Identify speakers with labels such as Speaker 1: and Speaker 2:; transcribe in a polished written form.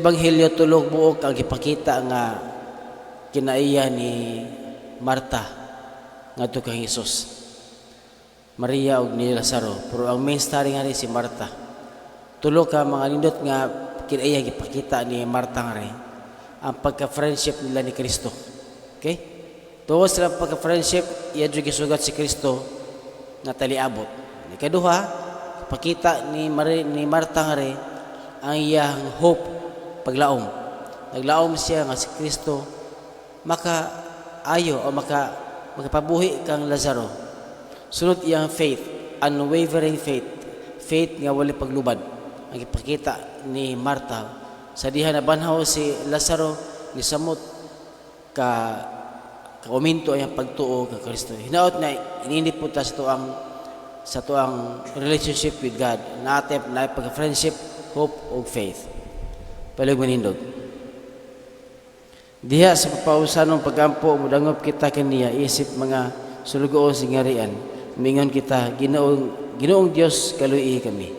Speaker 1: Ebanghelyo, tulo ka buok ang gipakita nga kinaiya ni Marta ngadto kang Hesus. Maria ug ni Lazaro, pero ang main story nga si Marta. Tulo ka mga nindot nga kinaiya gipakita ni Marta nga ang pagka-friendship nila ni Kristo. Okay? Tuod sa pagka-friendship, iya jud gisugat si Kristo nga taliabot. Ikaduha, pakita ni Marta nga ang iyang hope, paglaom. Naglaom siya nga si Kristo maka ayo o makapabuhi kang Lazaro. Sunod, iyang faith, unwavering faith, faith nga wala paglubad. Ang ipakita ni Marta sa diha na banhaw si Lazaro, ni samot ka kauminto ang pagtuo kang Kristo. Hinaot na inini po ta sa tuang relationship with God. Natin na pagka-friendship, hope ug faith. Palihog manindog. Diha sa papausanong pagampo, mudangop kita kaniya isip mga sulugoon sa ngarian. Mingon kita, "Ginoong, Ginoong Dios, kaluy kami."